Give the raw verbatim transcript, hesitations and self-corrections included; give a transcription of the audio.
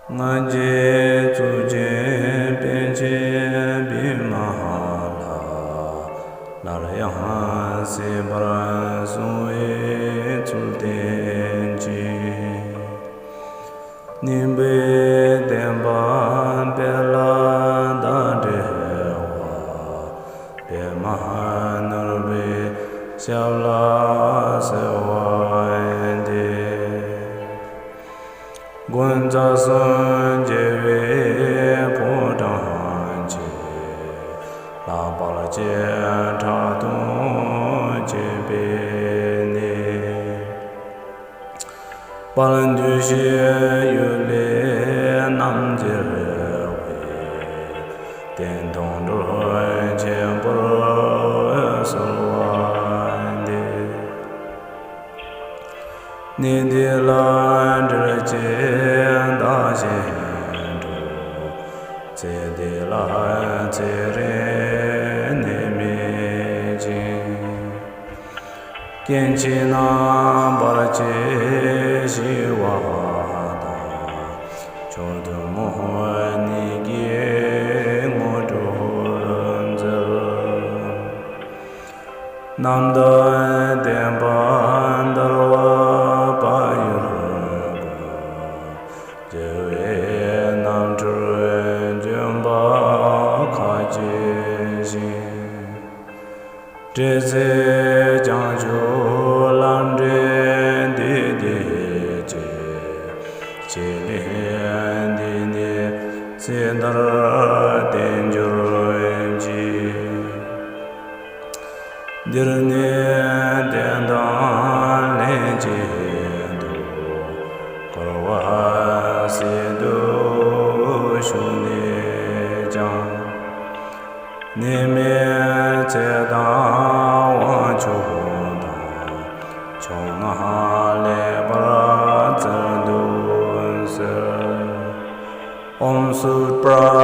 སྔ་རྗེས་གཙུག་ཆེན་པཎ་ཆེན་པདྨ་ལ། སླར་ཡང་གསན་པར་གསོལ་བའི་ཚུལ་བསྟན་ཅིང་། སྙིང་པོའི་བསྟན་པ་སྤེལ་ལ་བདག་བསྒྲལ་བ། པདྨ་ནོར་བུའི་ཞབས་ལ་གསོལ་བ་འདེབས། མགོན་རྩ་གསུམ་རྒྱལ་བའི་ཕོ་བྲང་ཆེ། ལྷ་དཔལ་བརྒྱའི་ཁྲག་འཐུང་བཅས་པའི་གནས། དཔལ་འདུས་ཤེས་ཡུལ་ལས་རྣམ་རྒྱལ་བའི། གཏེར་སྟོང་གྲོལ་ཆེན་པོར་གསོལ་བ་འདེབས། གནས་འདི་ལ་འབྲེལ་བཅས་བདག་གཞན་འགྲོ། ཚེ་འདི་ལ་ཚེ་རིང་ནད་མེད་ཅིང་། སྐྱེ་འཆི་རྣམ་པར་ཆགས་ཤི་བ་དང་། མཆོག་ཐུན་མོང་གཉིས་ཀྱི་དངོས་གྲུབ་འཛོལ། རྣམ་དག་བདེན་པ་འདུལ་བ་བག་ཡོད་ཀུན། རྒྱལ་བའི་རྣམ་འཕྲུལ་བྱོན་པ་ཁ་ཆེ་ཞིང་། དྲེགས་ཚེ་བྱང་ཆུབ་ལམ་འབྲས་འདི་བདེ་སྐྱེད། ཕྱི་ལས་འདི་ནི་ཚེ་འདིར་བརྟན་གྱུར་ཅིག། འདིར་ནི་བསྟན་དང་ལྷན་ཅིག་ཏུ། འཁོར་བ་སྲིད་དུ་ཞུགས་ནས་ཀྱང་། ནད་མེད་ཚེ་དང་དབང་ཕྱུག་དང་། ཕྱོགས་རྣམས་ལེགས་པར་བརྩེར་འདུག་ཟེར། ཨོཾ་སུ་པྲ་